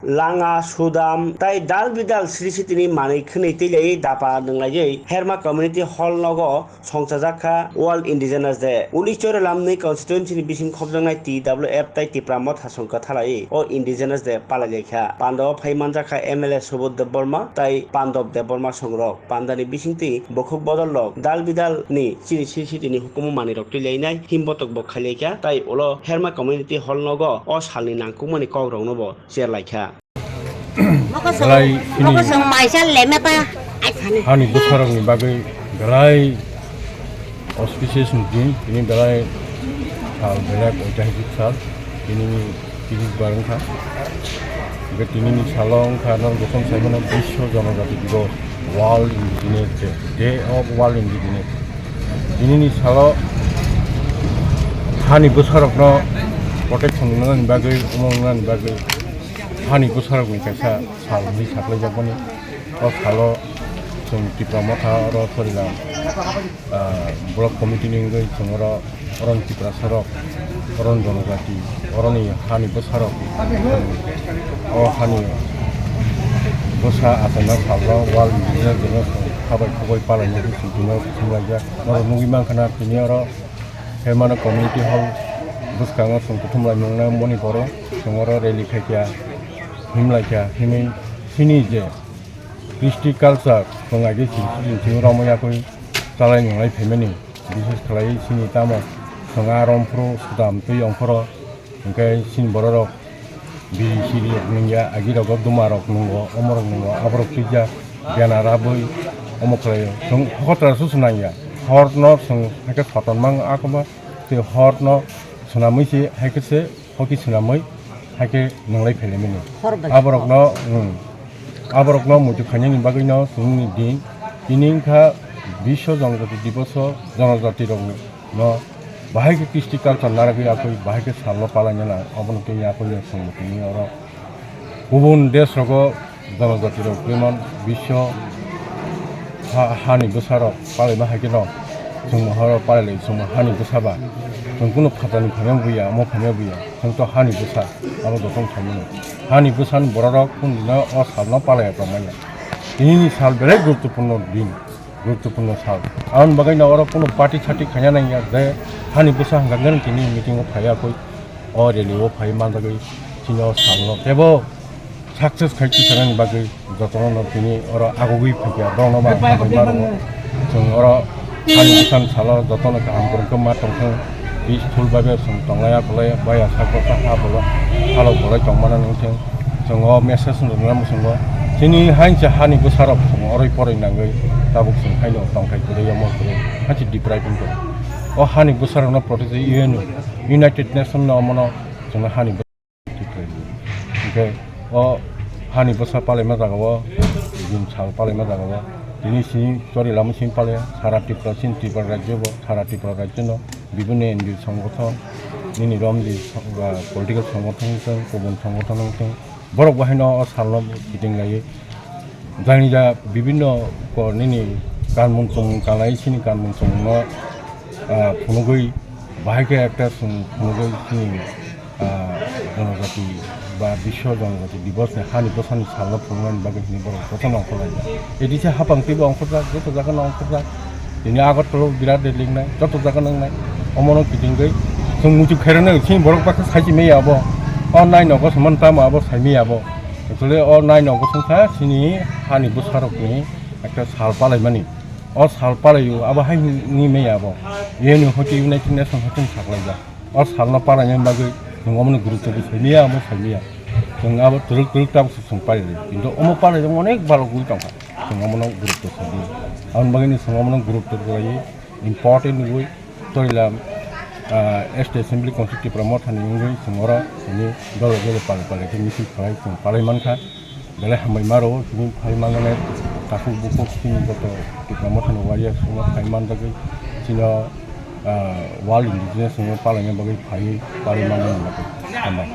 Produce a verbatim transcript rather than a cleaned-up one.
langa, sudam, tai dal bidal sri sitini manwi khwnwi twi laiwi dapa nwnglaiwi Herma Community Hall nogo songchajak kha World Indigenous Day. Unis Chorilam ni constituency ni bising khopjaknai T W F tai Tipra Motha song kwthalai o Indigenous Day palai lai kha. Pandao phai manjak kha M L A Subodh Debbarma tai Pandop Debbarma songrok. Pandani bisingtwi bukhuk bodol rok dal bidal ni chini sri sitini hukumu manwi rok twi lainai himbotok bo khai lai kha tai ulo Herma Community Hall nogo o salni nangkukmani kok rok no bo cher lai kha. Belai chini hani bwsarokni bagwi belai auspicious ni din, tini belai sal belai oitahajik sal, tini tini bar wngkha. Hingke tini ni salo wngkha no jokhon saimano Biswa Jonojati Dibosh, World Indigenous Day, Day of World Indigenous. Tini ni salo hani bwsarokno protection wngnani bagwi, omo wngnani bagwi, hani bwsarokni kaisa sal hinwi saklaijakmani. O salo chwng Tipra Motha oro Sorilam, ah, block committee ni wngwi chwng oro, oroni Tiprasarok, oroni jonojati, oroni hani bwsarok, o hani bwsa achaima salno World Indigenous Day no chwng khabai khogoi palaina hinwi chwng tini oro kuthumlaijak. Norok nugwi mankha na tini oro Hermano Community Hall bwskango chwng kuthumlai mungna moni pore chwng oro rally khaikha, himlaikha, himwi chini je kristi culture chwng age chini chini romwi yakwi chalai nunglai phaimani, bises khlaiwi chini tamo chwng a romphuru sudam twi ongkhoro, hwnkhe chini bororok biri siri rok nungya, agi rogo duma rok nungo, omo rok nungo, aborok twijak, bena rabwi omo khlaio. Chwng hokotra susu nangya, horno chwng haikhe soton mang akoma, tei horno swnamwi se haikhe se hoki swnamwi haikhe nunglai phailaimani. Hor bai. Aborokno, hmm, aborokno muitu khainani bagwino chwngni din tini wngkha Biswa Jonojati Diboso, jonojati rokno bahai khe kristi culture narwgwi yakwi bahai khe salno palaina nang, obono tei yakwi chwng tini oro kubun desh rogo jonojati rok twiman biswa ha-, hani bwsa rok palaima hai kheno chwng mohoro palai lai chwng hani bwsa ba chwng kunu phatani phaima buya omo phaima buya chwng to hani bwsa abo jotono saimano hani bwsani borok rok kunu dino o salno palai rok manya tini ni sal belai guruttopurno din guruttopurno sal aboni bagwi no oro kunu party sati khaina nangya je hani bwsa hwnkha nang tini meeting o phaiya koi o rally o phai manjagwi chini o salno tebo success khai tisanani bagwi jotono no tini oro agugwi phaikha borokno ba hambai ma rwo chwng oro hani bwsani salo jotono kaham kwrwngkhe ma tongthwng peaceful bai bai chwng tonglaiya kwlaiya baiya sak bwsa ha bolai halok bolai tongmani wngthwng chwng o message rwna mwswngo chini hainsa hani bwsarok chwng oroi poroi nangwi tabuk chwng haino tongthai kwrwi omo kwrwi hainsa deprive wngkha o hani bwsarokno protest U N o United Nation no omono chwngno hani bwsa thik khlai di. Hwnkhe o hani bwsa palaima jagao, din sal palaima jagao, tini sini chori lama sini palaya, sara Tripura sini Tripura rajyo bo, sara Tripura rajyo no, bibhinno N G O songothon, nini romdi song-, ba political songothon wngthwng, kubun songothon wngthwng, borok bo haino o salno kiting laiwi, jani ja bibhinno ko nini kanmung chumung kanlai sini kanmung chumungno, ah, phunugwi bahai khe ekta chwng phunugwi sini, ah, jonojati ba biswa jonojati divorce ni hani bwsani salno phunuknani bagwi hwnwi borok jotono ongkhorlaijak. A D C hapang twibo ongkhorjak, joto jagano ongkhorjak. Tini Agartala o birat rally wngnai, joto jagano wngnai. Omono kitingwi chwng muitu khairoknai chini borok baksa saisi maya abo. O nine August hwnmani tamo abo sai maya abo. Actually o nine August wngkha chini hani bwsarokni ekta sal palaimani. O sal palaio abo hai hwnwi maya abo. Iyeni hoite United Nation hoite saklaijak. O salno palainani bagwi chwng omono gurutto bo saimaya, omo saimaya. Chwng abo twrwk twrwk tabuk se chwng palailaio. Kintu omo palaijak onek balok wngwi tongkha. Chwng omono gurutto saimaya. Aboni bagwino chwng omono gurutto rwlaiwi important rwui Torilam, ah, State Assembly Council Tipra Mothani wngwi chwng oro chini dole dole pale pale khe misil khlai chwng palai mankha. Belai hambai ma rwo, tini phai mangane takhuk bukhuk chini joto Tipra Mothani warriors rokno phai manjagwi chini, ah, World Indigenous Day no palaina bagwi phaiwi palai mangani bagwi. Hambai.